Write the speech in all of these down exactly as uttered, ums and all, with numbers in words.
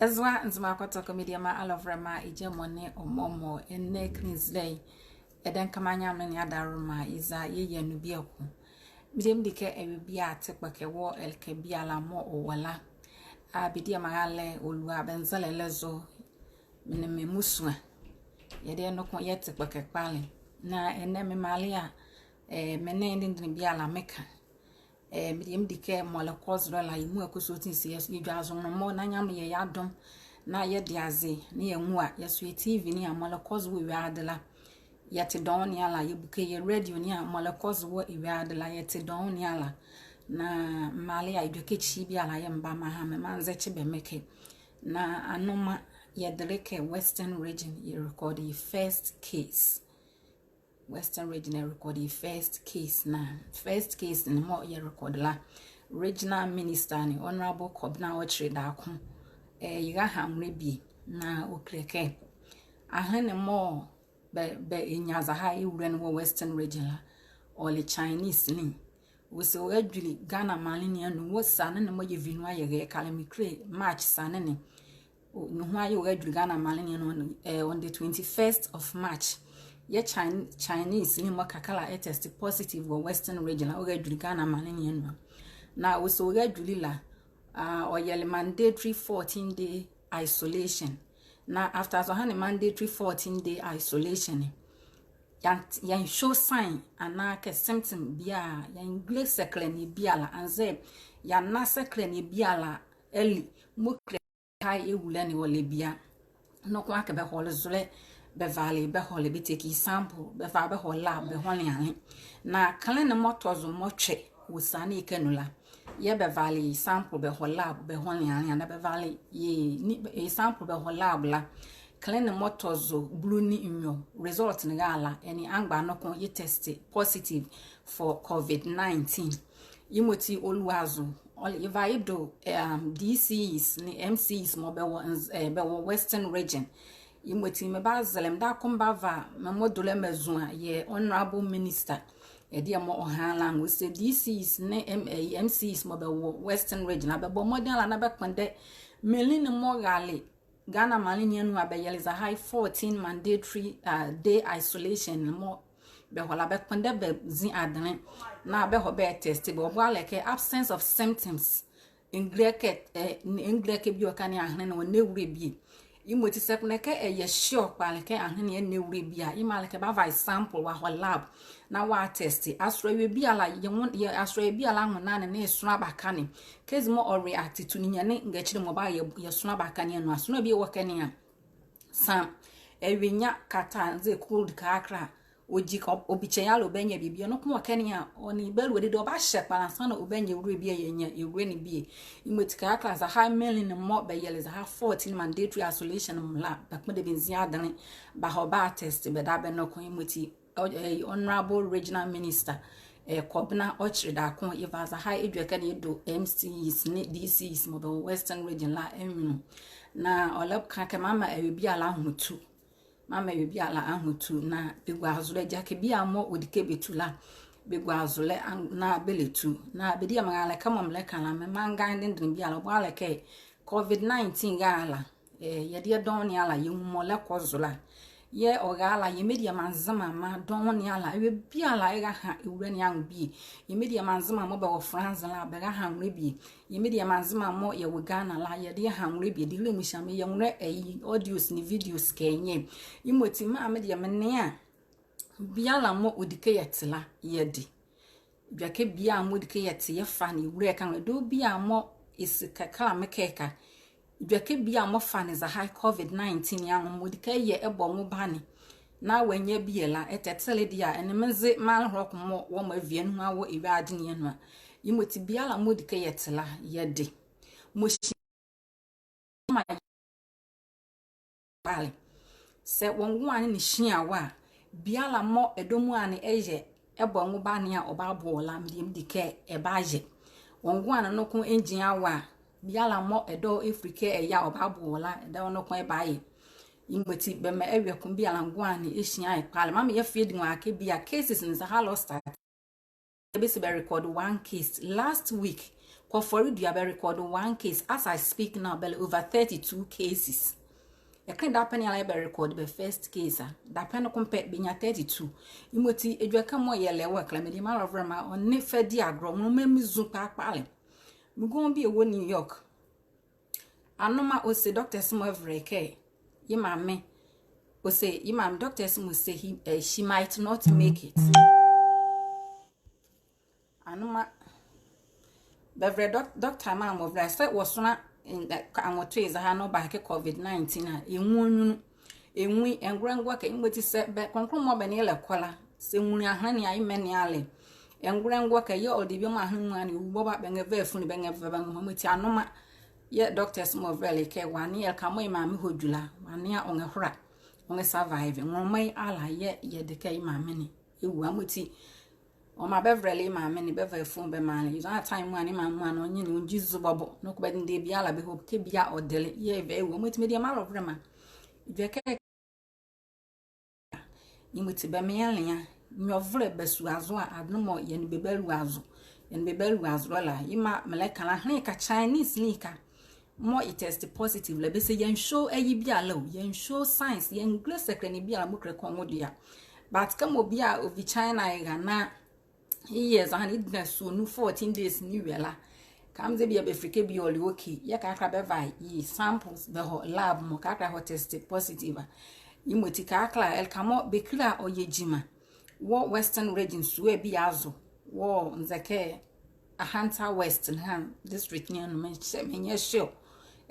Ɛzoa Nzema Kɔtɔkɔ mediema alɔvolɛma, gyɛmɔ nee ɔmɔ mɔɔ ɛnɛ kenle eza ye, ɛdɛnka maa Nyamenle ne adaworoma eza yɛyɛ nu bieko. Mediema medikɛ ɛwɔ bie a te kpɛkɛ wɔ ɛleka biala mɔɔ ɔwɔ la. A, bɛdiema raalɛ ɔlua bɛnzɛlɛ ɛlɛzo, me nee me musua, yɛdayɛ noko yɛte kpɛkɛ kpalɛ. Na ɛnɛ me Malia, eh, me nee ndendɛnɛ biala meka. Eh, mediema medikɛ mɔɔ ɛlɛkɔ zolɛ la, yɛ muala kɔsɔɔti se yɛ, yɛdwazo nwonlomɔ na Nyamenle yɛ yɛ adom, na yɛde aze, na yɛnwu a, yɛso yɛ TV ne a mɔɔ ɛlɛkɔ zo wɔ ewiade la, yɛte dɔɔnwo ne ala, yɛbuke yɛ radio ne a mɔɔ ɛlɛkɔ zo wɔ ewiade la, yɛte dɔɔnwo ne ala. Na Malia, edwɛkɛ ekyi biala yɛmba meaha me, meanzɛkye bɛ mekɛ. Na anoma yɛdele kɛ Western Region yɛrecord yɛ first case. Western Region yɛrecord yɛ first case, na first case ne mɔɔ yɛrecord la, Regional Minister ne Honorable Kobena Otchere Darko, eh, yera Ahanrɛbie, na ɔkile kɛ ahenle mɔɔ bɛ, bɛnyia zɛhae ɛwula ne wɔ Western Region la, ɔle Chinese ne. Ɔse ɔradwule Ghana maanle ne anu wɔ siane ne mɔɔ yɛvi nu a yɛrɛkale, mekile March siane ne. Ɔ, nuhua ye ɔradwule Ghana maanle ne anu, eh, on the twenty-first of March. Yɛ Chin-, Chinese ne mɔɔ kɛkala ɛtɛste positive wɔ Western Region la ɔradwule Ghana maanle ne anu. Na ɔse ɔradwule la, ah, ɔyɛle mandatory fourteen day isolation. Na after zɔhane mandatory fourteen day isolation ne, yɛan-, yɛan show sign anaa kɛ symptom biala, yɛanwule sɛkɛlɛne biala, anzɛɛ yɛanna sɛkɛlɛne biala ali mɔɔ kile zɛhae ɛwula ne ɔlɛ bie a. Noko akee bɛhɔle zolɛ, bɛvale, bɛhɔle, bɛ take sample, bɛva bɛhɔ lab, bɛhɔle anle. Na kenle ne mɔɔ tɔ zo mɔtwe wɔ siane ɛkɛ anu la, yɛɛ bɛvale sample bɛhɔ lab, bɛhɔle anle, anaa bɛvale yɛ, ne, yɛ sample bɛhɔ lab la, kenle ne mɔɔ tɔ zo bulu nee nwiɔ, result ne rɛla, ɛnee amgba noko yɛtɛste positive for COVID nineteen. Yemɔti ɔlua zo, ɔle, yɛva yɛdo, um, D Cs nee M Cs mɔɔ bɛwɔ Nz-, eh, bɛwɔ Western Region. Yemɔti mebazɛlɛ, medakɔ mebava me modolɛ mazu a yɛ Honorable Minister, ɛdeɛ mɔɔ ɔha la, ɔse D Cs nee M-, eh, M Cs mɔɔ bɛwɔ Western Region la, bɛbɔ mɔdenle ala na bɛkpondɛ menli ne mɔɔ rale Ghana maanle ne anu a bɛyɛle zɛhae fourteen mandatory, uh, day isolation ne mɔɔ bɛhɔ la, bɛkpondɛ bɛzi adenle na bɛhɔ bɛ test bɛ, ɔboalekɛ absence of symptoms. Ɛngulo kɛ, eh, ɛngulo kɛ bie ɔka ne ahenle ne ɔnlɛwula bie. Yemɔti saa kpondɛ kɛ ɛyɛ sure kpalɛ kɛ ahenle ne ɛnlɛwula bie a, yemɔ a le kɛ bava sample bɛahɔ lab na bɛatest. Asolɛ awie biala, yɛ nwo-, yɛ, asolɛ awie biala nwonane ne yɛ sonla baka ne. Kɛ zi mɔɔ ɔreact to ninyɛne ngɛkyile mɔɔ ɔba yɛ, yɛ sonla baka ne anu a, sonla bie wɔ ɛkɛ ne a, saa awie nyia catarrh anzɛɛ cold kɛkala, ɔgyi kɛ ɔ-, ɔbikyɛ ye ala ɔbanyia bie, bie noko wɔ ɛkɛ ne a, ɔnee bɛ alua dedee ɔbahyɛ kpalɛ ansaana ɔbanyia ɛwula bie a yɛnyia ɛwula ne bie. Yemɔti kɛkala zɛhae menli ne mɔɔ bɛyɛle zɛhae fourteen mandatory isolation ne mɔ la, bɛkpondɛ bɛnzi adenle bɛahɔ bɛatest bɛdabɛ noko. Yemɔti, ɔ-, eh, Honorable Regional Minister, eh, Kobena Otchere Darko, yeva zɛhae edwɛkɛ ne yedo M Cs nee D Cs mɔɔ bɛwɔ Western Region la anwunu. Na ɔlɛka kɛ meamaa awie biala anwo tu. Meamaa awie biala anwo tu na bɛgua zolɛ, gyakɛ biala mɔɔ ɔdi kɛ bɛtu la, bɛgua zolɛ an-, na bɛlɛtu. Na bɛdiema raalɛ kɛmɔ melɛka la, me mangan denden biala, ɔboalekɛ COVID nineteen rɛla, eh, yɛdeɛ dɔɔnwo ne ala, yɛnwu mɔɔ ɛlɛkɔ zo la. Yɛɛ ɔrɛla, yɛ mediema Nzemama dɔɔnwo ne ala, awie biala ɛrɛha ɛwula ne anwo bie. Yɛ mediema Nzema mɔɔ bɛwɔ France la, bɛrɛha nwolɛ bie. Yɛ mediema Nzema mɔɔ yɛwɔ Ghana la, yɛdeɛ ɛha nwolɛ bie. Debie la mɔɔ hyia me yɛ nwolɛ ɛyi audios nee videos kɛ nyɛ. Yemɔti maa medeɛ menea biala mɔɔ ɔdi kɛ yɛte la, yɛde. Edwɛkɛ biala mɔɔ ɔdi kɛ yɛte, yɛfa ne yɛwula yɛ ka nwolɛ. Dɔɔ biala mɔɔ ɛse kɛkala mekɛ ye ɛka. Edwɛkɛ biala mɔɔ fane zɛhae COVID nineteen ne anwo, mɔɔ ɔdi kɛ yɛ ɛbɔ nwo bane na wɔanyia bie la, ɛtɛtɛle deɛ a, ɛnee menze menle hɔlɛ ko mɔɔ wɔmaa ɛvia nuhua wɔ ɛwiade ne anu a. Yemɔti biala mɔɔ ɔdi kɛ yɛte la, yɛde. Mɔɔ hyia kpalɛ. Saa wɔ ngoane ne hyia wɔ a, biala mɔɔ ɛdɔ muala ne ɛyɛ ɛbɔ nwo bane a ɔbaboa wɔ la, medeɛ medi kɛ ɛbayɛ. Wɔ ngoane noko ɛngyinla wɔ a, biala mɔɔ ɛdɔ ɛfiri kɛ ɛyɛ a ɔbaboa wɔ la, ɛdawɔ noko ɛbayɛ. Yemɔti bɛmaa awie ko biala ngoane ɛhyia ye kpalɛ. Maa meyɛ fie di nwo akɛ bie a cases ne zɛhae lɔ start. Bɛse bɛ record one case last week. Koforidua bɛrekɔdo one case. As I speak now, bɛlɛ over thirty-two cases. Ɛke dapɛne ala yɛbɛrekɔdo bɛ first case a, dapɛne ko pɛ bɛnyia thirty-two. Yemɔti edwɛkɛ mɔɔ yɛlɛ wɔ ɛkɛ la, mediema alɔvolɛma, ɔ nee fɛdi agorɔ, nwolɛ mɔɔ mezu kpalɛ kpalɛ. Me gu bie wɔ New York. Anoma ɔse doctors mɔ ɛvolɛ kɛ ye maame, ɔse ye maame, doctors mɔ se he, eh, she might not make it. Anoma, bɛvolɛ doc-, doctor maa mɔ ɔvolɛ sɛ wɔsonla, eh, ka anwotoe zɛhae na ɔbaheke covid nineteen a, ɛnwu ɔnwunu. Ɛnwu, ɛngola ɛngola ɛkɛ, yemɔti sɛ bɛ, kɔnklɔn mɔɔ bɛ nee yɛ ɛlɛkɔ la, sɛ ɛnwunle ahenle ne a, yemɛ ne alɛ. Ɛngola ɛngola ɛkɛ, yɛɛ ɔde bie mɔɔ ahenle mɔɔ ne ɛwu bɔbɔ a, bɛnrɛva afunle, bɛnrɛva, bɛnrɛva. Yemɔti Anoma, yɛ doctors mɔ ɛvolɛ kɛ wɔanea yɛ ɛleka mɔɔ ye maame hɔdwu la, wɔanea ɔnrɛhola, ɔnrɛ survive. Nwolɛma ye ala yɛɛ yɛde kɛ ye maame ne ɛwu a. Yemɔti ɔmaa bɛvolɛle ye maame ne, bɛva afunle bɛmaa le. Zɔhane time mɔɔ a nee maame mɔɔ a, ɔnwo ne, ɔnwu zo bɔbɔ. Noko bɛdendɛ biala bɛhɔkɛ bie a ɔdele, yɛɛ ɛva ɛwu. Yemɔti mediema alɔvolɛma, edwɛkɛ, yemɔti bɛmaa yɛnlea, nyɛvolɛ basuazo a, ade ne mɔɔ yɛ nee bɛ balua zo, yɛ nee bɛ balua zo la, yemɔ a melɛka la, ahenle ka, Chinese ne ka, mɔɔ ye test positive la, bɛse yɛnshow ayi biala o, yɛnshow signs, yɛnglɛ sɛkɛlɛ ne biala mɔɔ kile kɛ ɔnwo dua. But kɛmɔ bie a ɔvi China ɛra na yeyɛ zɛhae ne, yedina sua nu fourteen days ne wie la, ka me ze bie a bɛfile kɛ bie a ɔle okay, yɛɛ kɛkala bɛva ye samples bɛhɔ lab mɔ, kɛkala ɛhɔ test positive a. Yemɔti kɛkala ɛleka mɔɔ bɛkile a ɔyɛ gyima wɔ Western Region sua bie azo, wɔ nzɛ kɛ Ahanta West ne ha district ne anu, menhyɛ, menyɛ sure.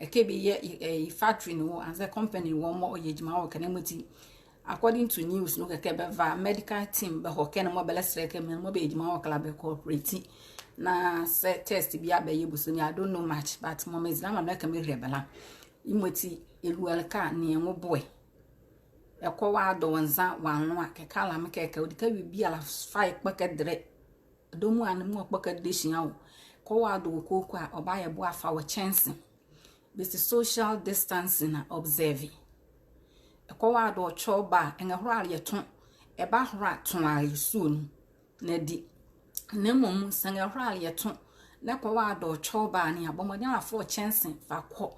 Ɛkɛ bie yɛɛ, eh, factory ne wɔ, anzɛɛ company wɔ mɔɔ ɔyɛ gyima wɔ ɛkɛ ne. Yemɔti according to news ne ɔkile kɛ bɛva medical team bɛhɔ ɛkɛ ne mɔɔ bɛlɛsɛlɛ kɛ menli mɔɔ bɛyɛ gyima wɔ ɛkɛ la bɛ cooperate. Na sɛ test biala bɛyɛ bosonii, I don't know much, but mɔɔ mezi la maa melɛka mehyɛ bɛ la. Yemɔti ɛlua ɛleka ne ɛnwo boɛ. Ɛkɔ wɔadɔ wɔ nza wɔanloa, kɛkala mekɛ ɛkɛ, ɔdi kɛ awie biala fa ye kpɔkɛ dɛlɛ. Dɔmɔ a ne mɔɔ kpɔkɛ dɛlɛ hyia o. Kɔ wɔadɔ wɔ kooko a, ɔbayɛ boɛ afa wɔ kyɛnse. Bɛse social distancing a, observe. Ɛkɔ wɔadɔ wɔ kyɔɔba a, ɛnrɛhola aleɛ to, ɛbahola to aleɛ sua nu na ɛdi. Na mmom sɛ ɛnrɛhola aleɛ to na ɛkɔ wɔadɔ wɔ kyɔɔba ne a, bɔ mɔdenle a fa wɔ kyɛnse fa kɔ.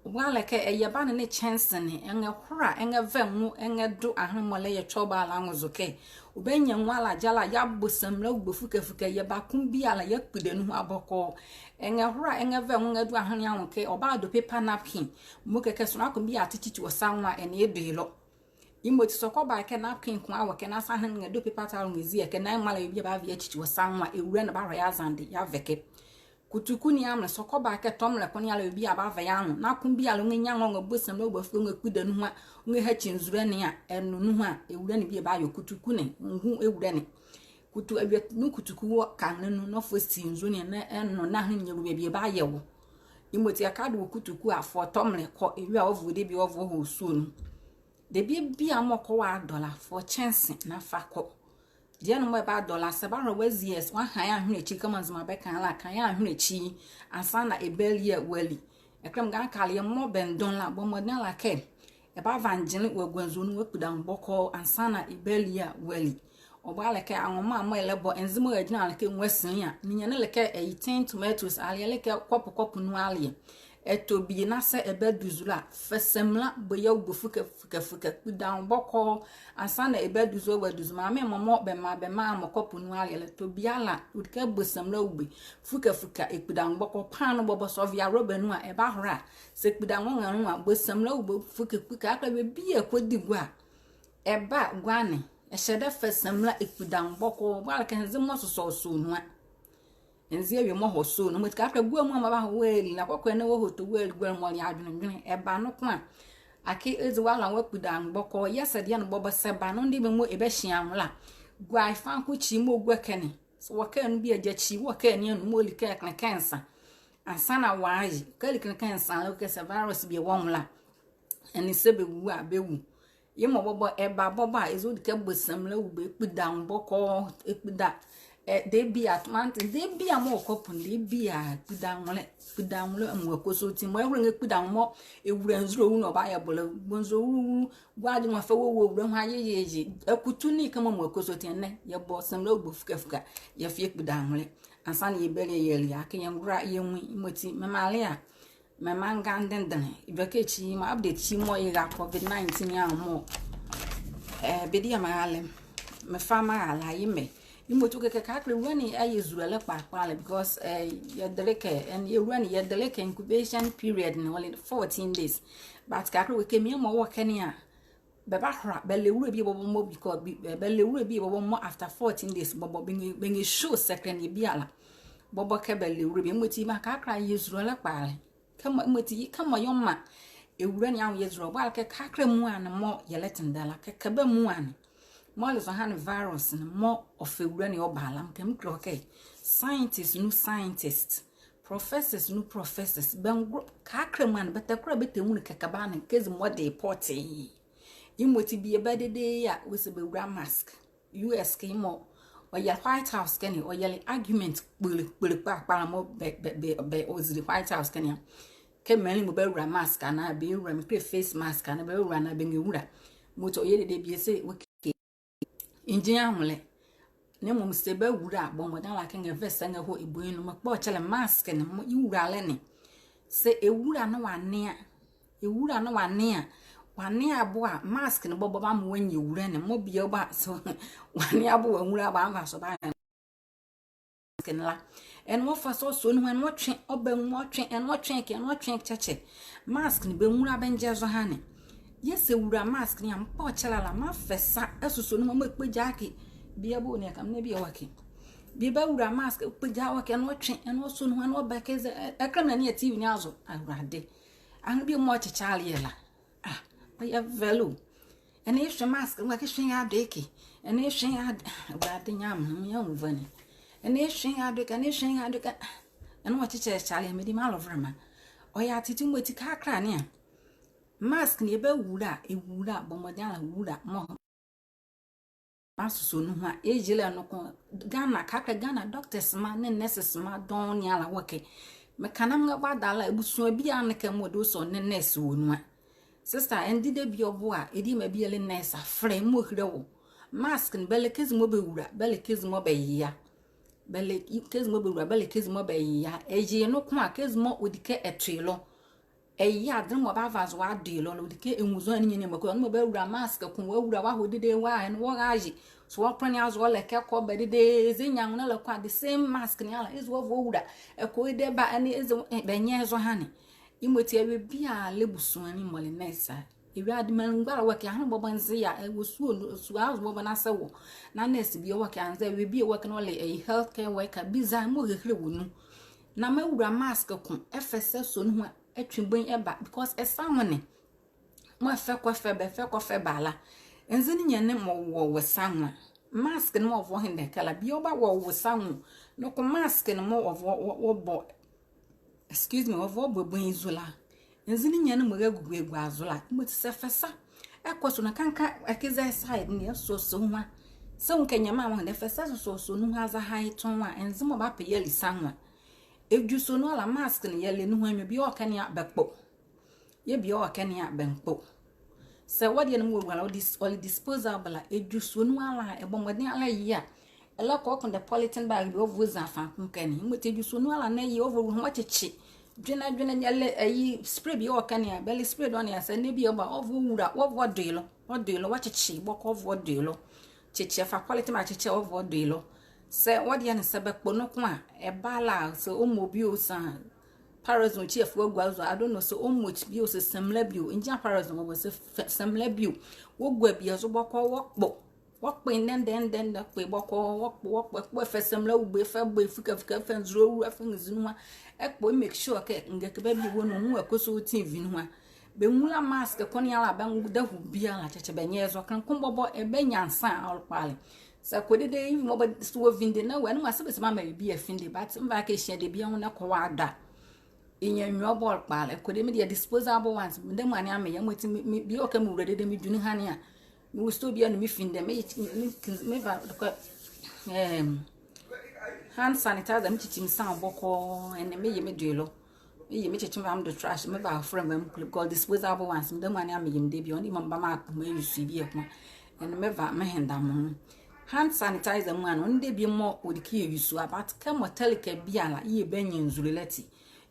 Ɔboalekɛ ɛyɛ ba ne ne kyɛnse ne, ɛnrɛhola, ɛnrɛva ɛnwo, ɛnrɛdo ahenle mɔɔ ɛlɛyɛ kyɔɔba la nwo zo kɛ ɔbanyia nwo alagyɛ la, yeabɔ samina ɔbɔ fukɛfukɛ, yɛba ko biala yeakpudɛ nuhua bɔkɔɔ. Ɛnrɛhola, ɛnrɛva ɛnwo, ɛnrɛdo ahenle anwo kɛ ɔbadɔ paper napkin. Mɔɔ kile kɛ sonla ko biala ate kyikyi wɔ sa nwo a, ɛnee ye do ye lɔ. Yemɔti sɛ ɔkɔba kɛ napkin ko a wɔ ɛkɛ na sa ahenle ne ɛdɔ paper towel ne ezi ɛkɛ na yemɔ a la yɛ bie a bava yeakyikyi wɔ sa nwo a, ɛwula ne bahɔ yeazɛnle de yeava ɛkɛ. Kutuku ne amrɛ, sɛ ɔkɔba kɛ tɔmɛlɛ ko ne ala yɛ bie a bava yeanu, na ko biala ɔnrɛnyia nwo, ɔnrɛbɔ samina ɔbɔ fukɛ, ɔnrɛkpudɛ nuhua, ɔnrɛhakyi nzule ne a, ɛnle nuhua a, ɛwula ne bie bahɔ. Kutuku ne, ngu ɛwula ne. Kutu, awie ne kutuku wɔ kanlɛ nu, na ɔfa si nzule ne a, na ɛnle na ahenle ne nyɛlua bie bayɛ wɔ. Yemɔti ɛkɛdo wɔ kutuku a, fa ɔ tɔmɛlɛ kɔ, ɛwie a ɔva ɔ debie, ɔva ɔhɔ ɔ sua nu. Debie biala mɔɔ ɔkɔ wɔadɔ la, fa ɔ kyɛnse na fa kɔ. Deɛ ne mɔɔ ɛbadɔ la, sɛ ɛbahola wɔazi ye, wɔaha ye ahwenlekyi kɛmɔ Nzema bɛka la, ka ye ahwenlekyi ansa na ɛbali a wɔali. Ɛkɛ la meka kɛkala yɛ mɔɔ bɛndɔne la, bɔ mɔdenle ala kɛ ɛbava ngyenle wɔagua nzule nu wɔakpudɛ anwo bɔkɔɔ ansa na ɛbali a wɔali. Ɔboalekɛ anwoma mɔɔ ɛlɛbɔ, ɛnze mɔɔ ɛgyinla la kɛ nwasinli a, ninyɛne le kɛ eighteen tomatoes aleɛ, le kɛ kɔpo kɔpo nu aleɛ. Ɛtɔ bie na sɛ ɛbadu zule a, fa samina bɔ ye ɔbɔ fukɛfukɛ, fukɛfukɛ, kpudɛ anwo bɔkɔɔ ansa na ɛbadu zule, wadu zule. Maame mɔ mɔɔ bɛmaa, bɛmaa mɔ kɔpo nu aleɛ la, ɛtɔ bie ala, ɔdi kɛ bɔ samina ɔbɔ fukɛfukɛ, ɛkpudɛ anwo bɔkɔɔ. Paanoo bɔbɔ sɛ ɔva ye rɔba nu a, ɛbahola. Sɛ ɛkpudɛ anwo ɛnrɛnwo a, bɔ samina ɔbɔ fukɛfukɛ. Akɛla bie biala ɛkɔdi gua a, ɛba gua ne, ɛhyɛdɛ fa samina ɛkpudɛ anwo bɔkɔɔ. Ɔboalekɛ ɛnze mɔɔ sosɔ ɔ sua nu a, ɛnze awie mɔɔ hɔ ɔ sua nu. Mɔti kɛkala gua muala mɔɔ bahɔ wɔali la, kɔkɔɛ na wɔhɔ tɔ wɔali gua ne mɔɔ le adwenedwene, ɛba noko a, akee ɔnze wɔala wɔakpudɛ anwo bɔkɔɔ. Yɛɛ sɛ deɛ ne bɔbɔ sɛ ɛba no, ɛnee bɛ mɔɔ ɛbahyi anwo la, gua ye fa ko kyi mɔɔ ɔgu ɛkɛ ne. Sɛ ɔwɔ car nu bie a, gya kyi wɔ car ne anu mɔɔ li kɛ ɛkenle kɛ nsa ansa na wɔaye. Ɔkali kenle kɛ nsa la, ɔkile kɛ sɛ virus bie wɔ nwo la, ɛnee sɛ bɛwu a, bɛwu. Yemɔ bɔbɔ ɛba bɔbɔ a, ɛze ɔdi kɛ bɔ samina ɔbɔ, ɛkpudɛ anwo bɔkɔɔ, ɛkpudɛ, ɛ, debie a, tomato, debie a mɔɔ wɔ kɔpo ne, debie a, ɛkpudɛ anwolɛ, ɛkpudɛ anwolɛ, amuala kɔsɔɔti. Mɔɔ ɛhola ɛnrɛkpudɛ anwo mɔɔ ɛwula nzule ɔ nu na ɔbayɛ bɔlɛ, bɔ nzule wuluwulu, gua de mɔɔ afa wɔwula ɔ nu, ayeyeye. Akutu ne kɛmɔ amuala kɔsɔɔti. Ɛnɛ yɛbɔ samina ɔbɔ fukɛfukɛ, yɛfa yɛkpudɛ anwolɛ. Ansaana yɛbali a yɛli a, kɛ yɛngola yɛnwu. Yemɔti memaanle a, memaanle ngandendenle. Edwɛkɛ ekyi mɔɔ, update ekyi mɔɔ yɛra COVID nineteen a mɔɔ, eh, bɛdi a merale, mefa merale a yemɛ. Yemɔti kɛkala ewula ne ɛyɛ zolɛ kpalɛ kpalɛ because, eh, yɛdele kɛ, ɛnee ewula ne yɛdele kɛ incubation period ne ɔle fourteen days. But kɛkala wɔ kɛ mɔɔ wɔ ɛkɛ ne a, bɛbahola bɛlɛ ewula bie bɔbɔ mɔɔ, because bɛlɛ ewula bie bɔbɔ mɔɔ after fourteen days bɔbɔ bɛnrɛ, bɛnrɛ show sɛkɛlɛ ne biala. Bɔbɔ kɛ bɛlɛ ewula bie. Yemɔti mekɛkala yɛ zolɛ kpalɛ. Kɛmɔ, yemɔti kɛmɔ yɛ ɔmaa ewula ne anwo yɛ zolɛ, ɔbaha kɛ kɛkala muala ne mɔɔ yɛlɛtendɛ la, kɛ kɛba muala ne mɔɔ le zɔhane virus ne mɔɔ ɔfa ewula ne ɔba la, mekɛ mekile wɔ kɛ scientist nu scientist, professors nu professors, bɛngola, kɛkala muala ne bɛtɛkola bɛtɛnwunle kɛ kɛba ne kɛzi mɔɔ de pɔtee. Yemɔti bie bɛdede a, wɔse bɛwula mask. U S kɛ mɔɔ ɔyɛle White House ɛkɛ ne, ɔyɛle argument kpole, kpole kpalɛ kpalɛ mɔɔ bɛ, bɛ, bɛ, bɛ ɔzile White House ɛkɛ ne a. Kɛ menli mɔɔ bɛwula mask anaa bɛwula, mekile face mask anaa bɛwula anaa bɛnrɛwula. Yemɔti ɔyɛ dedee bie se, okay. Ɛngye anwolɛ. Na mɔɔ se bɛwula a, bɔ mɔdenle a kɛ ɛnrɛvɛsa ɛnrɛhɔ ɛ bonli nu. Mekpɔkyelɛ mask ne mɔɔ yewulale ne. Saa ewula ne wɔanea, ewula ne wɔanea, wɔanea bo a, mask ne bɔbɔ bamaa wɔanyia ewula ne. Mɔɔ bie ɔba, so, wɔanea bo a, ewula bɛava zo bɛanyia mask ne la. Ɛnee wɔfa sa ɔsɔ nuhua, ɛnee wɔtwe, ɔba nuhua ɔtwe, ɛnee wɔtwe kɛ, ɛnee wɔtwe kyɛkyɛ. Mask ne bɛnwula bɛngyɛ zɔhane. Yɛsa ewula mask ne a, mekpɔkyelɛ la, mafɛ sa asosɔ nuhua, mekpogya kɛ. Bie bɔ ne a ka me na bie wɔ ɛkɛ. Bie bawula mask, kpogya wɔ ɛkɛ, ɛnee wɔtwe, ɛnee wɔsɔ nuhua, ɛnee wɔba kɛ zɛ, ɛ, ɛkɛ me na ne a T V ne azo. Awurade. Ahane bie mɔɔ kyekyɛle yɛ la. Ah, ɔyɛ vɛlɛ o. Ɛnee ɛhwe mask, mekɛ ɛhwe ye ado ɛkɛ. Ɛnee ɛhwe ye ado, Awurade Nyamenle, menyia nwunvani. Ɛnee ɛhwe ye ado ɛkɛ, ɛnee ɛhwe ye ado ɛkɛ. Ɛnee wɔkyekyɛkyekyɛle yɛ, medi me alɔvolɛma. Ɔyɛ atete. Yemɔti kɛkala ne a, mask ne yɛbawula a, ewula, bɔ mɔdenle a wula mɔɔ asosɔ nuhua. Egyelɛ noko, Ghana, kɛkala Ghana doctors mra nee nurses mra dɔɔnwo ne ala wɔ ɛkɛ. Meka na mengɛbɔ adalɛ a, ebusua biala ne kɛ mɔɔ ɔdawɔso ɔnle nurse wɔ nu a. Sister, ɛnee debie ɔvo a, ɛdie ma biala nurse a, frɛ mɔɔ ɛhile wɔ. Mask ne, bɛlɛ kɛzi mɔɔ bɛwula, bɛlɛ kɛzi mɔɔ bɛyea. Bɛlɛ kɛzi mɔɔ bɛwula, bɛlɛ kɛzi mɔɔ bɛyea. Ɛyeye noko a, kɛzi mɔɔ ɔdi kɛ ɛto ye lɔ. Ɛyea, adenle mɔɔ bava zo ado ye lɔ la, ɔdi kɛ ɛnwu zɔhane ninyɛne ne mɔɔ kɔ, ɛnee mɔɔ bawula mask ko, wɔawula, wɔahɔ dedee, wɔ ɛnee wɔraye. So wɔkpɔnle azo ɔlɛ kɛ kɔ bɛ dedee, eza ɛ nwianwo ne ala kɔ a, the same mask ne ala, eza wɔva wɔwula. Ɛkɔ dedee ba, ɛnee eza, eh, bɛnyia zɔhane. Yemɔti awie biala, ɛlɛ ebusua ne mɔɔ le nurse a, awie a, de menli mgbala wɔ ɛkɛ, ahane bɔbɔ nze a, ɛwɔ sua nu, sua azo bɔbɔ na sɛ wɔ, na nurse bie wɔ ɛkɛ, anzɛɛ awie bie wɔ ɛkɛ na ɔle, eh, healthcare worker biza mɔɔ ɛhile wɔ nu. Na mewula mask ko, ɛfa sa sɔ nuhua, ɛtwe bonli ɛba, because ɛsa nwonle. Mɔɔ ɛfa kɔ ɛfa ba, ɛfa kɔ ɛfa ba la, ɛnze ninyɛne ne mɔɔ wɔ wɔ sa nwo a. Mask ne mɔɔ ɔvo ɔhendɛ ɛkɛ la, bie ɔba wɔ wɔ sa nwo. Noko mask ne mɔɔ ɔvo wɔ, wɔbɔ, excuse me, ɔvo ɔbɔ ɛ bonli zo la, ɛnze ninyɛne ne mɔɔ ɛragugu ɛgua zo la. Yemɔti saa ɛfa sa ɛkɔ so na kɛkala ɛkɛza ɛ side ne, ɛsosɔ nuhua. Saa nwo kɛ nyɛmaa wɔ hendɛ, ɛfa sa sosɔ nuhua zɛhae tɔnwo a, ɛnze mɔɔ bapɛ yɛli sa nwo a. Ɛdwu sɔ nu ala, mask ne yɛlɛ nuhua nwiɔ, bie ɔwɔ ɛkɛ ne a bɛkpo. Yɛɛ bie ɔwɔ ɛkɛ ne a bɛnkpo. Saa wɔdeɛ ne mɔɔ wɔwula la, ɔle dis-, ɔle disposable a, ɛdwu sɔ nu ala, ɛbɔ mɔdenle a ɛye a, ɛlɛkɔ ɛkɔnedɛ polythene bag bie ɔva ɔzia faako ɛkɛ ne. Yemɔti ɛdwu sɔ nu ala na ɛye, ɔva ɔwula, wɔakyekye. Dwenle, dwenle, yɛlɛ, ɛyi, spray bie ɔwɔ ɛkɛ ne a, bɛlɛ spray dɔɔnwo ne a, saa ɛnee bie ɔba, ɔva ɔwula, ɔva ɔdo ye lɔ, ɔdo ye lɔ, wɔakyekye bɔkɔɔ, ɔva ɔdo ye lɔ. Kyekye, fa polythene akyekye, ɔva ɔdo ye lɔ. Saa wɔdeɛ ne saa bɛkpo noko a, ɛba la a, saa ɔmmɔ bio, saa Parazone kyi ɛfa wɔagua zo, I don't know, saa ɔmmɔ kyi bio, saa samla bio, ɛngyia Parazone, wɔbɔ saa f-, samla bio. Wɔgua bie zo bɔkɔɔ, wɔkpo. Wɔkpo ye ndɛndɛ, ndɛndɛ, kpo ye bɔkɔɔ, wɔkpo, wɔkpo, ɛkpo, ɛfa samla wubue, ɛfa bue, ɛfikafika, ɛfa nzule wula, ɛfa nzi nuhua. Ɛkpo, ɛ make sure kɛ ngakɛba bie wɔ nu, nwo ɛkɔ so TV nuhua. Bɛnwula mask ko ne ala, bɛndahu biala kyɛkyɛ, bɛnyɛ zɔ. Kenle ko bɔbɔ, ɛbɛ nyansa a, ɔle kpalɛ. Saa ɛkɔ dedee, even mɔɔ bɛse wɔvinde, na wɔ ɛnee mɔɔ se bɛse mɔɔ amaa yɛ bie afinde, but meva kɛ ɛhyia debie a, nwo ne kɔ wɔ ada. Ɛnyia nwiɔ bɔ, ɔle kpalɛ. Ɛkɔ dedee, medeɛ disposable ones, meda mu a ne amɛyɛ. Yemɔti me, me, bie ɔwɔ ɛkɛ mewula dedee, medwu nuhua ne a, mewɔ store bie a na mefinde, me, me, me, meva, dɔkɔ, ɛɛm, hand sanitizer, mekyekye me sa bɔkɔɔ, ɛnee meye medo ye lɔ. Meye mekyekye me ba medo trash, meba afɔle me mekule, because disposable ones, meda mu a ne amɛyɛ me debie a, ɔnle mɔɔ meba mekpɔ me use bie ko a, ɛnee meva mehenda me nwo. Hand sanitizer mɔ a, ɔnle debie mɔɔ ɔdi kɛ yɛ use a, but kɛmɔ tɛli kɛ bie a la, yɛɛ bɛnyia nzule la ati.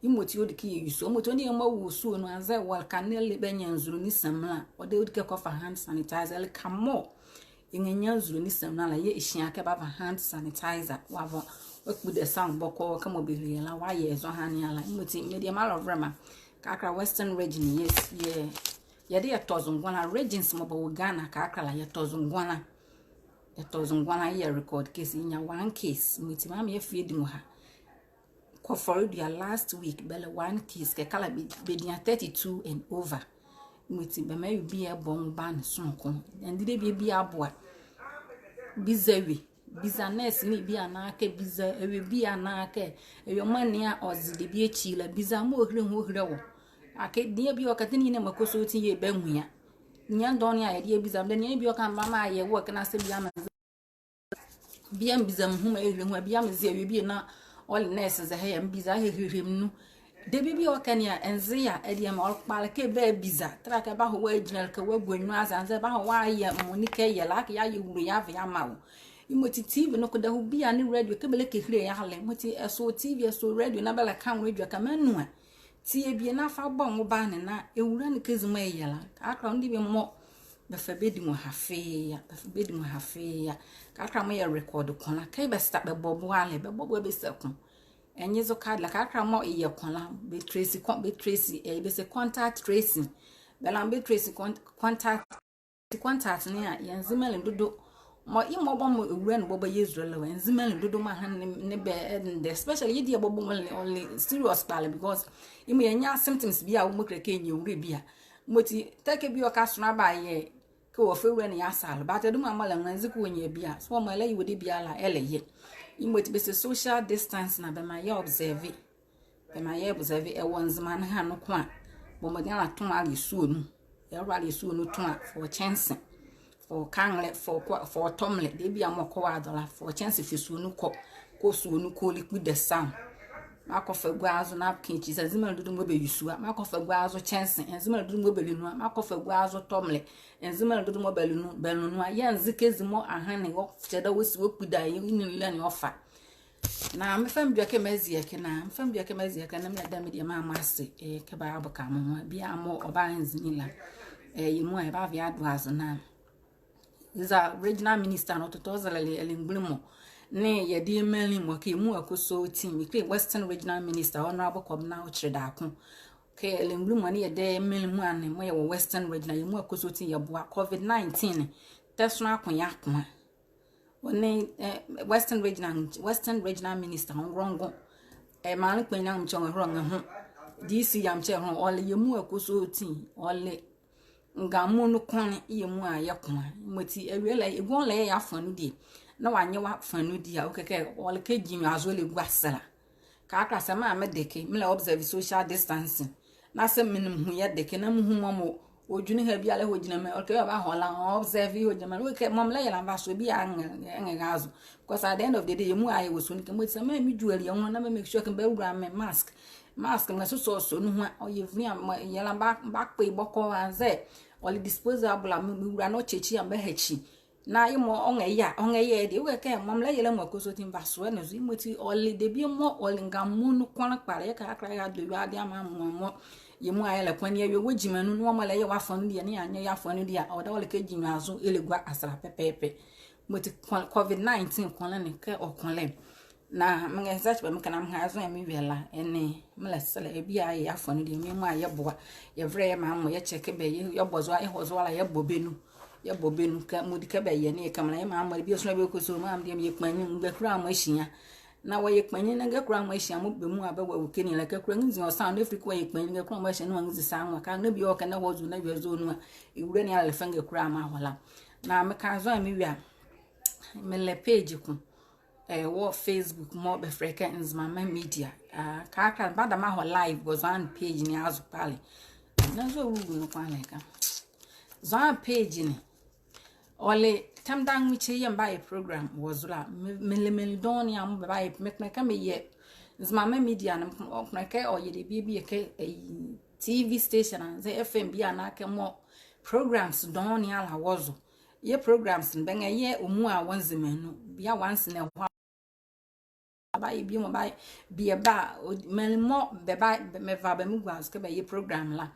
Yemɔti ɔdi kɛ yɛ use a, yemɔti ɔnle debie mɔɔ wɔ sua nu anzɛɛ wɔleka ne le bɛnyia nzule ne samina la, ɔdaye ɔdi kɛ kɔfa hand sanitizer. Ɛleka mɔɔ yɛnrɛnyia nzule ne samina la, yɛɛ ɛhyia kɛ bava hand sanitizer. Wɔava wɔakpu dɛsa bɔkɔɔ, kɛmɔ bɛhile la, wɔayɛ zɔhane ala. Yemɔti mediema alɔvolɛma, kɛkala Western Region, yes, yɛ, yɛde yɛtɔ zo ngɔnla. Regions mɔɔ bɛwɔ Ghana kɛkala la, yɛtɔ zo ngɔnla. Yɛtɔ zo ngɔnla, yɛ record case, yɛnyia one case. Yemɔti maa me yɛɛ afe adi nɔha. Kɔfɔle dua last week, bɛlɛ one case, kɛkala bɛ, bɛdina thirty-two and over. Yemɔti bɛmaa awie biala bɔ nwo ba ne sononko. Ɛnde debie biala boa. Biza awie. Biza nurse ne biala anzɛɛ kɛ biza awie biala anzɛɛ kɛ awie mɔɔ nea ɔze debie akyi la, biza mɔɔ ɔhile ɛ ɔhile wɔ. Akee deɛ bie ɔka tɛ ne yinli mɔɔ kɔsɔɔti yɛɛ bɛnwu a. Nea dɔɔnwo a yɛde yɛbiza, bɛlɛ nea bie ɔka mba maa yɛ wɔ kɛ na sɛ bie a me ze, bie a me biza me hu maa ɛhile ɛ ɔhile, bie a me ze awie bie na ɔle nurse zɛhae a, me biza ɛhile ɛhile me nu. Debie bie ɔka ne a, ɛnze a, ɛdeɛ maa ɔle kpalɛ kɛ bɛbiza, tɛla kɛ bahɔ wɔagyinla ɛleka wɔagua nwiɔ aze anzɛɛ bahɔ wɔayɛ mɔɔ ɛnli kɛ yɛ la, akee yɛayɛ wule yɛava yɛamaa wɔ. Yemɔti TV noko dahuu biala nee radio kɛ bɛlɛka ɛhile yɛ a le. Yemɔti ɛso TV, ɛso radio na bɛlɛka nwo radio kɛ menu a. Tie bie na fa bɔ nwo ba ne na ɛwula ne kɛ zi mɔɔ ɛyɛ la. Kɛkala ɔnle debie mɔɔ bɛfa bɛdi nwo ha fee a, bɛfa bɛdi nwo ha fee a. Kɛkala mɔɔ yɛ record ko la, kɛ bɛsa bɛbɔ boalɛ, bɛbɔ boalɛ bɛsa ko. Ɛnye zo kɛkala, kɛkala mɔɔ yɛ ko la, bɛ trace ko, bɛ trace, eh, bɛse contact tracing. Bɛlɛ bɛ trace con-, contact, contact ne a, yɛ Nzema le dodo. Mɔɔ yemɔ bɔbɔ mɔɔ ɛwula ne bɔbɔ yɛ zolɛ la, wɔ Nzema le dodo mɔɔ ɛha ne, ne bɛ, eh, ɛnde, especially yɛdayɛ bɔbɔ mɔɔ ɔle, ɔle serious kpalɛ, because yemɔ yɛnyia symptoms biala wɔ mɔɔ kile kɛ yɛnyia ɛwula bie a. Yemɔti tɛ kɛ bie ɔka sonla bayɛ kɛ wɔfa ɛwula ne yɛasa la, but ɛduma mɔɔ la nwanzi kɛ wɔnyia bie a, so mɔɔ ɛlɛyɛ wɔ debie ala ɛlɛyɛ. Yemɔti bɛse social distance na bɛmaa yɛ observe. Bɛmaa yɛ observe. Ɛwɔ Nzema ne ha noko a, bɔ mɔdenle ara tɔnwo ara yɛ sua nu. Ɛwɔ ara yɛ sua nu tɔnwo a, fa ɔ kyɛnse, fa ɔ kanlɛ, fa ɔ kɔ-, fa ɔ tɔmelɛ, debie mɔɔ ɔkɔ wɔ adɔla, fa ɔ kyɛnse fa sua nu kɔ, kɔ sua nu kɔle kpu dɛsa. Mɔɔ akɔfa gua zo napkin, kyesa Nzema le dodo mɔɔ bɛ use a, mɔɔ akɔfa gua zo kyɛnse, Nzema le dodo mɔɔ bɛle nu a, mɔɔ akɔfa gua zo tɔmelɛ, Nzema le dodo mɔɔ bɛle nu, bɛle nu a, yɛnze kɛ zi mɔɔ ɛhane ɔkyɛda wɔsi wɔkpudua yɛ nlelɛ ne ɔfa. Na mefa me dua kɛ meazie ɛkɛ, na mefa me dua kɛ meazie ɛkɛ, na melɛda mediema mɔ ase, eh, kɛ bɛaboka me nwo a, biala mɔɔ ɔbaha nzene la, eh, yɛ muala yɛbava yɛado azo na. Eza Regional Minister ne ɔtotɔ ɔzɛlɛ ɛlɛngbunli mɔ nee yɛde yɛ menli mɔ kɛ yɛ muala kɔsɔɔti, mekile Western Regional Minister Honorable Kɔbena Okyere Darko. Kɛ ɛlɛngbunli mɔ nee yɛdayɛ menli muala ne mɔɔ yɛwɔ Western Regional, yɛ muala kɔsɔɔti yɛboa COVID nineteen ne, tɛ sonla ko yɛ akoa. Ɔ nee, eh, Western Regional, Western Regional Minister Ngrɔngo. Eh, maanle kpanyinli a, mekye ɔ nrɛho. DC a, mekye ɔ nrɛho. Ɔle yɛ muala kɔsɔɔti, ɔle ngamu nu kɔne yɛ muala yɛ koa. Yemɔti awie la, ɛguanlɛ yɛɛ yɛafa nu die. Na wɔanyɛ wɔafa nu die a, ɔkile kɛ ɔle kɛ gyi nwiɔ azo ɛlɛgua ase la. Kɛkala saa maa mede ɛkɛ, melɛ observe social distancing. Na saa menli mehu yɛ de ɛkɛ, na mehu mɔɔ mɔɔ ɔdwene ha biala ɛhɔgyinla me, ɔle kɛ ɔbahɔ la, ɔ-observe ɛhɔgyinla me. Ɔkile kɛ mɔɔ melɛyɛ la, mvasoɛ biala ɛnrɛ, ɛnrɛra azo. Because at the end of the day, yɛ muala yɛwɔ sua nu ɛkɛ. Yemɔti saa maa medwu aleɛ nwo na me make sure kɛ mebawula me mask. Mask, mesosɔɔ sua nu ho a, ɔyɛ vunli a, meyɛ la mba, mbakpe bɔkɔɔ anzɛɛ ɔle disposable a, me, mewula na ɔkyɛ ekyi a, mbaha ekyi. Na yemɔ ɔnrɛyɛ a, ɔnrɛyɛ ɛdeɛ. Ɔkile kɛ mɔɔ melɛyɛ la muala kɔsɔɔti, mvasoɛ ne zo. Yemɔti ɔle debie mɔɔ ɔle ngamu nu kɔne kpalɛ. Yɛkɛkala yɛado awie adeɛ amaa mɔɔ yɛ muala yɛlɛkɔ ne awie wɔ gyima nu, na wɔlɛyɛ wɔafa nu die, na yɛanyɛ yɛafa nu die a, ɔdayɛ ɔle kɛ gyi nwiɔ azo ɛlɛgua ase la pɛpɛɛpɛ. Yemɔti kɔ-, COVID nineteen kɔlɛ ne kɛ ɔkɔlɛ. Na menrɛzɛkye bɛ, mekɛ na meha zo a mewie la, ɛnee melɛsɛlɛ yɛ biala yɛafa nu die, yɛ muala yɛboa. Yɛvolɛ yɛ maa mɔ, yɛkyɛke bɛ, yɛ, yɛbɔ zo a, yɛhɔ zo a la, yɛbɔ bɛ nu. Yɛbɔ bɛ nu kɛ mɔɔ di kɛ bɛyɛ ne yɛ kɛmala yɛ maa mɔ, bie sonla bie kɔsɔɔti, maa mɔ deɛ meyɛ kpanyinli, ngakula mɔ ahyia. Na wɔyɛ kpanyinli na ngakula mɔ ahyia, mɔɔ bɛ muala bɛwɔ kɛ ne la, ngakula nrezi ɔ sa, na ɛfile kɛ wɔyɛ kpanyinli, ngakula mɔ ahyia, na wɔnrezi sa nwo a, ka na bie ɔka na ɛhɔ zo, na ɛwie zo nu a, ɛwula ne ala ɛlɛfa ngakula mɔ ahɔ la. Na meka zo a mewie a, melɛ page ko. Eh, wɔ Facebook mɔɔ bɛfɛlɛ kɛ Nzemama Media. Ah, kɛkala mebadamɔ ahɔ live wɔ zo a ne page ne azo kpalɛ. Na zo a ɔwulu noko a le ɛkɛ. Zo a ne page ne. Ɔle tɛm dawɛnekyi yɛɛ mebayɛ program wɔ zo la. Me, melɛ menli dɔɔnwo ne a mɔɔ bɛbayɛ, mekpondɛ kɛ meyɛ Nzemama Media ne, mekpondɛ kɛ ɔyɛ debie bie kɛ, eh, TV station anzɛɛ FM biala anaa kɛ mɔɔ programs dɔɔnwo ne ala wɔ zo. Yɛ programs ne bɛnrɛyɛ ɔ mua wɔ Nzema nu. Bie a once ne ɛhɔ a ɔbayɛ, bie mɔɔ ɔbayɛ, bie ba a, ɔ-, menli mɔɔ bɛba, bɛ-, mɛva bɛ mɛgua zo kɛ bɛyɛ program la.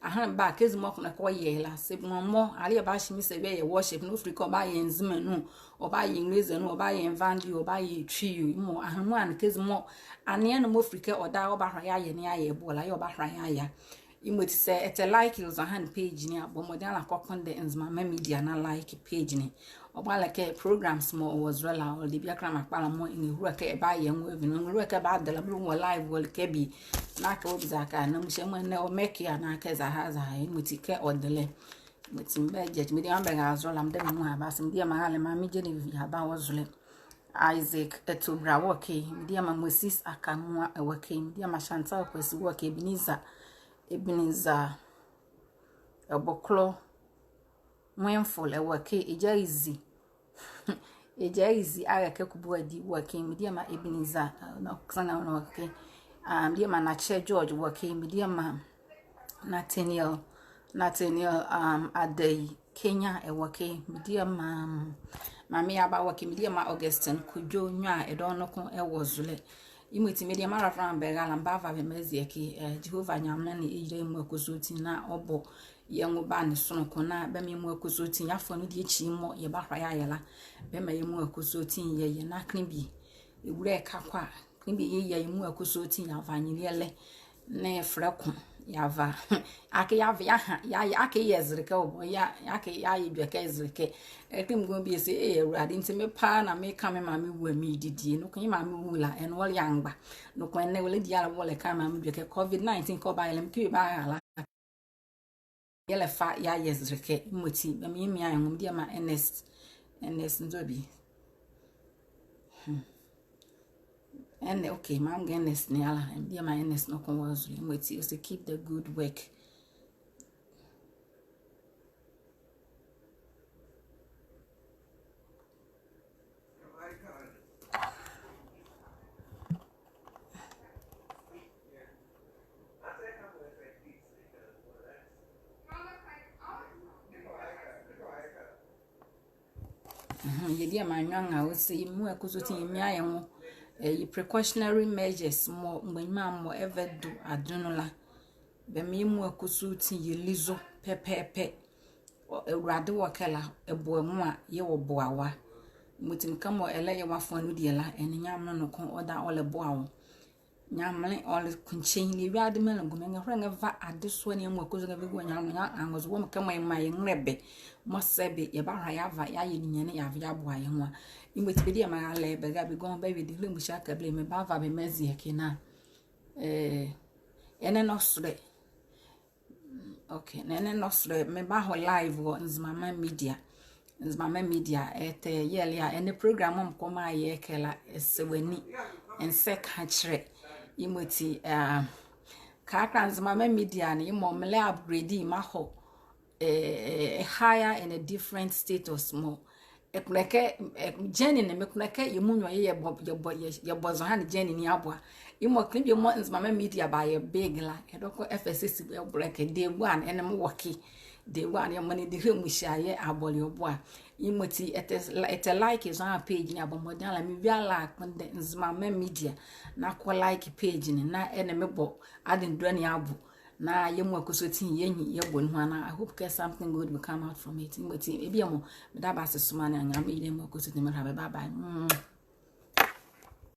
Ahenle ba a, kɛzi mɔɔ ko na kɛ ɔyɛ la, saa mɔɔ, mɔɔ, aleɛ ɔbahye me saa bie ɛyɛ worship, na ɔfili kɛ ɔbayɛ Nzema nu, ɔbayɛ Nrelenza nu, ɔbayɛ Nvande, ɔbayɛ Twi o, mɔɔ, ahenle mɔɔ a ne kɛzi mɔɔ, aneɛ ne mɔɔ fili kɛ ɔdaye ɔbahola yeayɛ ne yeayɛ ɛboɛ la, yɛɛ ɔbahola yeayɛ a. Yemɔti saa ɛtɛ like ɔ zɔhane page ne a, bɔ mɔdenle ala kɔkɔndɛ Nzemama Media na like page ne. Ɔboalekɛ programs mɔɔ ɔwɔ zolɛ la, ɔle debie kɛkala mekpalɛ mɔɔ ɛnrɛhula kɛ ɛbayɛ nwo ɛvi nu, ɛnrɛhula kɛ ɛbadɛlɛ, bɛlɛnwu wɔ live wɔle kɛ bie. Na akee wɔbiza akee na muhyia mɔɔ ɛnɛ ɔmɛke a na akee zɛhae zɛhae, yemɔti kɛ ɔdɛlɛ. Yemɔti mebɛgyakyi, mediema bɛnrɛra zolɛ la, medɛ me muala base, mediema raalɛ Maame Genevieve Aba wɔ zolɛ. Isaac Atubra wɔ ɛke, mediema Moses Akanwa wɔ ɛke, mediema Chantal Kwesi wɔ ɛke, Ebenezer, Ebenezer Ɛbokolo Winful wɔ ɛke, Egya Izi, Egya Izi Arɛkɛ Kubuadi wɔ ɛke, mediema Ebenezer, eh, na ɔkesa na wɔ ɛke, ah, mediema Nakyɛ George wɔ ɛke, mediema Nathaniel, Nathaniel, um, Adei Kenya wɔ ɛke, mediema, um, Maame Aba wɔ ɛke, mediema Augustine Kudwo Nwa a ɛdawɔ noko wɔ zolɛ. Yemɔti mediema raalɛ bɛrɛla, mebava bɛ mezi ɛke, eh, Jehovah Nyamenle ne ɛyila yɛ muala kɔsɔɔti na ɔbɔ yɛ nwo bane sonongo na bɛmaa yɛ muala kɔsɔɔti yeafa nu deɛ ekyi mɔɔ yɛbahola yeayɛ la. Bɛmaa yɛ muala kɔsɔɔti yɛyɛ na kenle bie ɛwula ɛka kɔ a, kenle bie yɛyɛ yɛ muala kɔsɔɔti yeava anyelielɛ nee ɛfolɛ ko yeava. Akee yeava yeaha, yeayɛ, akee yɛ ɛzelekɛ ɔ bɔ, yeayɛ, akee yeayɛ edwɛkɛ ɛzelekɛ. Ɛkenle mɔɔ bie se, ee, Awulade, nti me paa na meka me maame wu a medidie. Noko ye maame wu la, ɛnee ɔle anmgba. Noko ɛnɛ wɔlɛdie ala wɔlɛka maame edwɛkɛ. Covid nineteen kɛ ɔbayɛ la, mekɛ bie bara la. Yɛlɛfa yeayɛ ɛzelekɛ. Yemɔti bɛmaa yɛmia yɛ nwo, mediema Ernest. Ernest nzo bie. Hmm. Ɛnɛ, okay, maanrɛɛ Ernest ne ala, mediema Ernest noko wɔ zolɛ. Yemɔti ɔse keep the good work. Mhm, yɛ diema Anwanga, ɔse yɛ muala kɔsɔɔti yɛmia yɛ nwo, eh, yɛ precautionary measures mɔɔ mgbanyima mɔɔ ɛvɛdo ade nu la, bɛmaa yɛ muala kɔsɔɔti yɛli zo pɛpɛɛpɛ. Ɔ, Awulade wɔ ɛkɛ la, ɛboa nwo a, yɛɛ ɔboa wa. Yemɔti mekɛ mɔɔ ɛlɛyɛ wɔ afoa nu deɛ la, ɛnee Nyamenle noko ɔdaye ɔlɛboa wɔ. Nyamenle ɔlɛkɔ nkyɛne, ewiade menli gu, ɛnrɛhɔlɛ ɛnrɛva adesoa ne yɛ muala kɔsɔɔti ɛnrɛva ɛgu wɔ Nyamenle anwo zo. Wɔ mekɛ mɔɔ yɛmaa yɛ nrɛlɛbɛ mɔɔ sɛbe yɛbahola yeava yeayɛ ninyɛne yeava yeaboa yɛ nwo a. Yemɔti bɛ diema raalɛ bɛra bɛgɔnwo bɛwie dehelɛ mɔɔ ɛhye akee bɛlɛ, mebava bɛ mezi ɛke na, eh, ɛnɛ nɔsolɛ. Okay, na ɛnɛ nɔsolɛ mebahɔ live wɔ Nzemama Media. Nzemama Media, ɛtɛ yɛlɛ a, ɛnɛ program mɔɔ mekɔ mayɛ ɛkɛ la, ɛsɛ wɔ ani, ɛnsɛ kakyelɛ. Yemɔti, ah, kɛkala Nzemama Media ne, yemɔ melɛ upgrade mahɔ, eh, eh, higher and a different status mɔɔ. Ɛkunle kɛ, eh, journey ne, mekunle kɛ yɛ muala yɛbɔ, yɛbɔ, yɛ, yɛbɔ zɔhane journey ne aboa. Yemɔ kenle bie mɔɔ Nzemama Media bayɛ big la, ɛdɔkɔ F S S ɛbɔlɛ kɛ day one, ɛnee mewɔ ɛke. Day one, yemɔ ne dehelɛ muhyia yɛɛ abɔle ɔboa. Yemɔti ɛtɛ, ɛtɛ like zɔhane page ne a, bɔ mɔdenle ala mewie ala kpondɛ Nzemama Media na kɔ like page ne na ɛnee mebɔ adendulɛ ne abo. Na yɛ muala kɔsɔɔti yɛnyi yɛbɔ nuhua na I hope kɛ something good will come out from it. Yemɔti, eh, bieko meda bɛ ase somaa ne a, Nyamenle ɛyila yɛ muala kɔsɔɔti, mera bɛ, bye bye. Mm.